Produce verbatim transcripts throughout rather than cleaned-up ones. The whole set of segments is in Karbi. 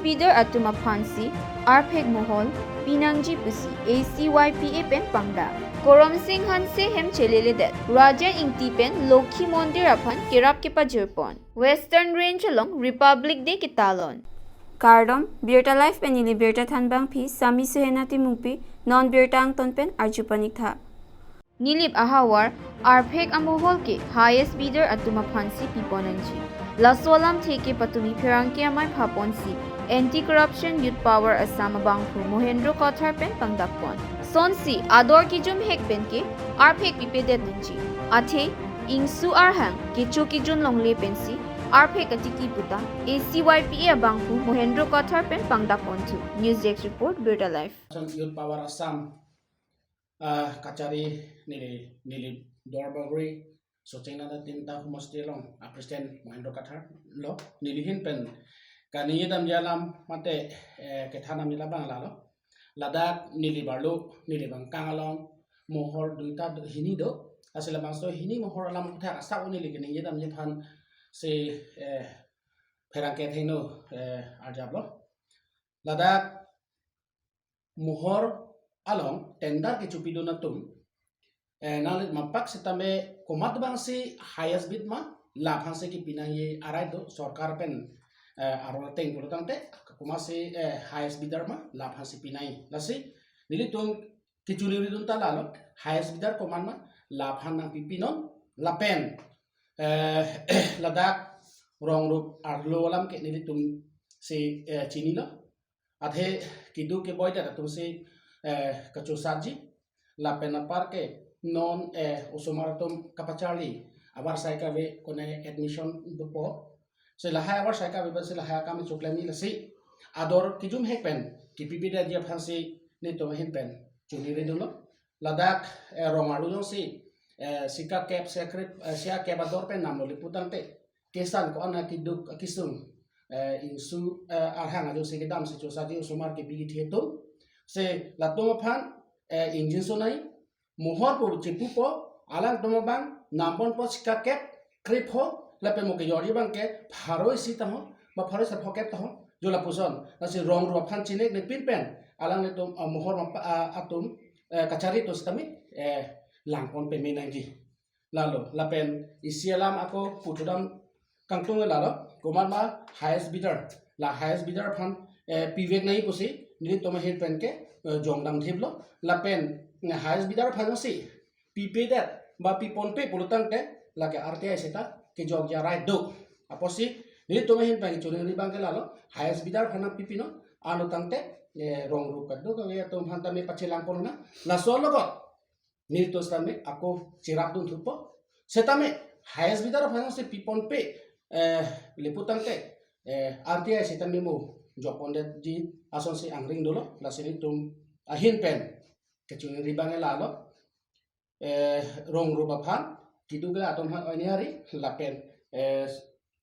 Bidar atum aphansi arphek mohol pinangji pusi A C Y P A pen pangdak. Korom Sing Hanse hem cheleledet Rajan Ingti pen Lokhi Mondir aphan kerap kepajirpon. Western Range along Republic Day ketalon. Kardom, Birta Live pen neli birta thanbangpi Sami Suhena Timungpi, non birta angton pen arju paniktha. Nilip ahavar arphek amohol ke highest bidder atum aphansi piponangji. Laso alamthe ke patumi pherangke amei phaponsi Anti Corruption Youth Power Assam abangphu Mohendro Kathar pen pangdakpon. Sonsi ador kijumhek pen ke arphek pipedet nangji. Athe ingsu arhang kecho kijun longle pensi arphek atiki puta A C Y P A abangphu Mohendro Kathar pen pangdakponthu. News Desk Report, Birta Live. Youth Power Assam, ah, kachari neli, neli Duarbagori, Socheng Nada Tinta Humosti along, ah, President Mohendro Kathar lo, neli ahin pen kaningje damji alam mate, eh, kethan damji labang lalo. Ladak neli barlo, neli bangkang along mohor duita do, hini do. Lasi labangso hini mohor alam kethak asap neli kaningje damji aphansi, eh, pherangke athengno, eh, arjaplo. Ladak mohor along tender kechopidun atum, eh, nanglit mapak sitame komat abangsi highest bid ma, la aphansi kepinangji arai do, sorkar pen, eh, aron ateng pulo tangte, komatsi, eh, highest bidder ma, la aphansi pinangji. Lasi nelitum kechoningridun ta lalo, highest bidder komat ma, la aphan nangpipinon, lapen, eh, ladak rong rup arlo alam ke nelitumsi, eh, chinilo. Athe keduk keboidet atumsi, eh, kachosatji. Lapen apar ke non, eh, osomar atum kapacharli, avarsai kave kone admission dopo. Si lahai avarsai kave pensi lahai akam choklemji, lasi ador kijumhek pen kepipedetji aphansi nelitum ahin pen choningridunlo. Ladak, eh, rong arlo jongsi, eh, sika kep, sia krep, eh, sia kep ador pen namlo le pu tangte, kesan ko-an keduk kesung, eh, ingsu, eh, arhang ajoksi kedamsi chosatji osomar kebi kethe atum. Si latum aphan, eh, ingjinso nangji, mohor pu chepupo, alangtum abang namponpo sika kep, krepho, lapen mo kejorji abang ke pharo isi tahon, ba pharo isi phokep tahon, jo lapuson. Lasi rong rup aphan chinek ne pin pen, alanglitum, ah, mohor mapa, ah, atum, eh, kachari atum sitame, eh, langpon peme nangji. Lalo, lapen isi alam ako putudam kangtung lalo, komat ma highest bidder. La highest bidder aphan, eh, pivek nangji pusi, nelitum ahin pen ke, eh, jongdam thiplo. Lapen, eh, highest bidder aphan si pipedet, ba piponpe pulo tangte, lake R T I seta kejokji arai do. Apotsi, nelitum ahin pen choningri abang ke lalo, highest bidder aphan nangpipinon, ano tangte, eh, rong rup kadokave atum aphan tame pachelangpon na, laso alogot nelitum sitame ako cherapdun thupo. Setame highest bidder aphansi piponpe, eh, le pu tangte, eh, R T I sitame mo jokpondetji asonsi angring dolo, lasi nelitum ahin pen kechoningri abang lalo, eh, rong rup aphan, keduk ke atum aphan oini hari, lapen, eh,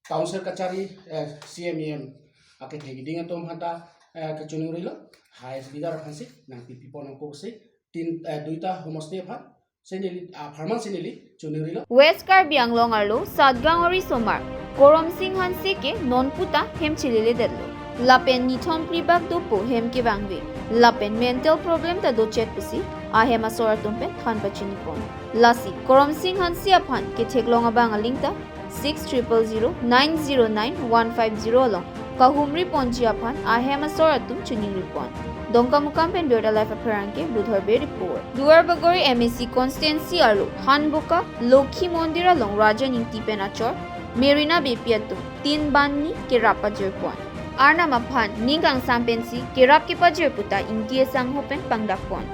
council kachari, eh, C M E M akethe keding atum aphanta, eh, kechoningrilo, highest bidder aphansi nangpipiponpo pusi, tin, eh, duita homosti aphan, si neli, ah, apharman si neli choningrilo. West Karbi Anglong arlo Satgaon arisomar Korom Sing Hanse ke non puta hem cheleledetlo. Lapen nithom phli bak dopo hem kevangve. Lapen mental problem ta dochet pusi ahem asor atum pen than pachinipon. Lasi Korom Sing Hanse aphan ketheklong abang aling ta six triple zero nine zero nine one five zero along kahumriponji aphan ahem asor atum choningripon. Dongkamukam pen Birta Live apherangke Budhor Bey report. Duarbagori M A C constituency arlo Hanboka Lokhi Mondir along Rajan Ingti pen achor Merina Beypi atum tin banni kerap pajirpon. Arnam aphan ning kangsam pensi kerap kepajir puta Ingti asangho pen pangdakpon.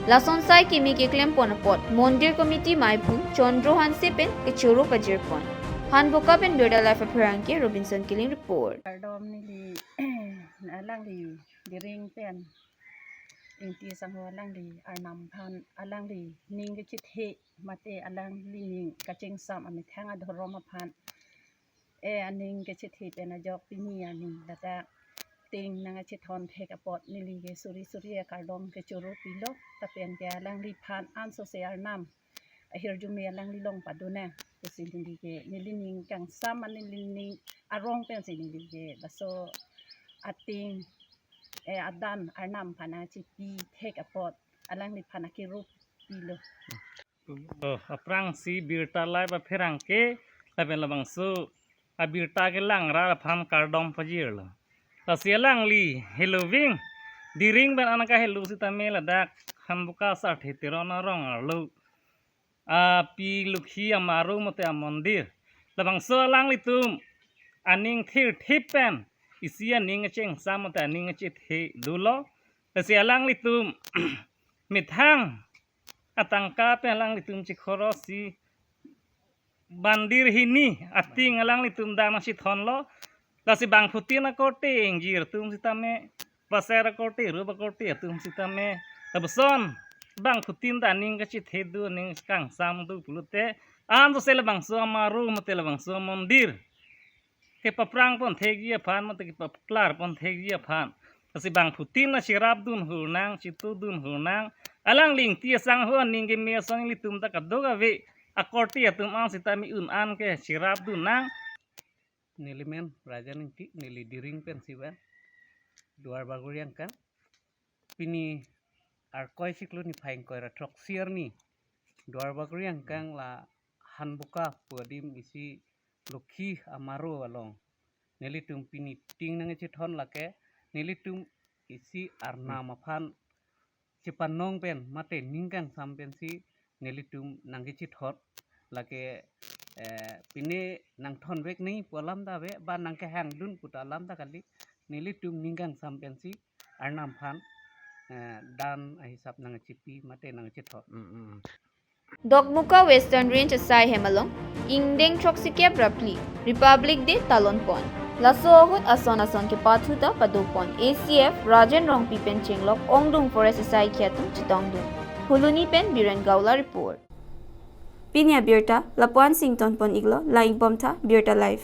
Lason sai keme keklempon apot Mondir Committee meiphu Chandra Hanse pen kechoro pajirpon. Hanboka pen Birta Live apherangke Robinson Killing report. Kardom, neli alangli Diring pen Ingti asangho alangli Arnam aphan alangli ning kechethe mate alangli ning kachengsam amethang adhorom aphan, eh, aning kechethe pen ajok pini aning ladak ting nangkachethon thek apot neli ke suri suri akardom kechoro pilo, lapen ke alangliphan ansose Arnam ahirjume alangli long padun nang pusi neli ke, neli ning kangsam, neli ning arong pensi neli ke laso ating, eh, adan Arnam aphan nangchepi thek apot alangliphan akirup pilo. Oh, aphrangsi Birta Live apherangke lapen labangso abirta kelang rat aphan kardom pajirlo. Lasi alangli heloving Diring pen an kahelo sitame ladak Hanboka Sarthe Teron arong arlo api Lokhi amaro mate amondir. Labangso alanglitum aning thirthip pen isi aning kachengsam mate aning kachethe dolo. Lasi alanglitum methang atangka pen alanglitum chikhorosi bandir hini ating alanglitum dam nangchethonlo. Lasi bangphutin akorte ingjir atum sitame, paser akorte, rup akorte atum sitame, lapuson bangphutin ta aning kachethe do, aning kangsam do pulote, an to se labangso amaro mate labangso amondir kepaphrang pon thekji aphan mate kepaklar pon thekji aphan. Lasi bangphutin ta cherapdun hurnang, chetudun hurnang. Alangli Ingti asangho aning keme ason ilitum ta kadokave akorte atum an sitame un an ke cherapdun nang. Neli men Rajen Ingti, neli Diring pensi van. Duarbagori angkang. Pini Arkoi chiklo niphai ingkoi ra throksi arni Duarbagori angkang la Hanboka pu adim isi Lokhi amaro along nelitum pini ting nangchethon lake nelitum isi Arnam aphan chepanong pen mate ning kangsam pensi nelitum nangkechethon. Lake, eh, pine nangthonvek nangji pu alam ta ave, ba nangkehangdun pu ta alam ta kali, nelitum ning kangsam pensi Arnam aphan, eh, dan ahisap nangchepi mate nangchethon. Mm, mm. Dokmoka Western Range asai hem along ingdeng throksikep ra phli Republic Day talon pon. Laso ahut ason ason kepathu ta padopon A C F Rajen Rongpi pen chenglok Ongdung Forest asai khe atum chetongdun. Phuloni pen Biren Gaola report. Pini abirta lapu-an si ingtonpon iklo, la-ik bomtha, Birta Live.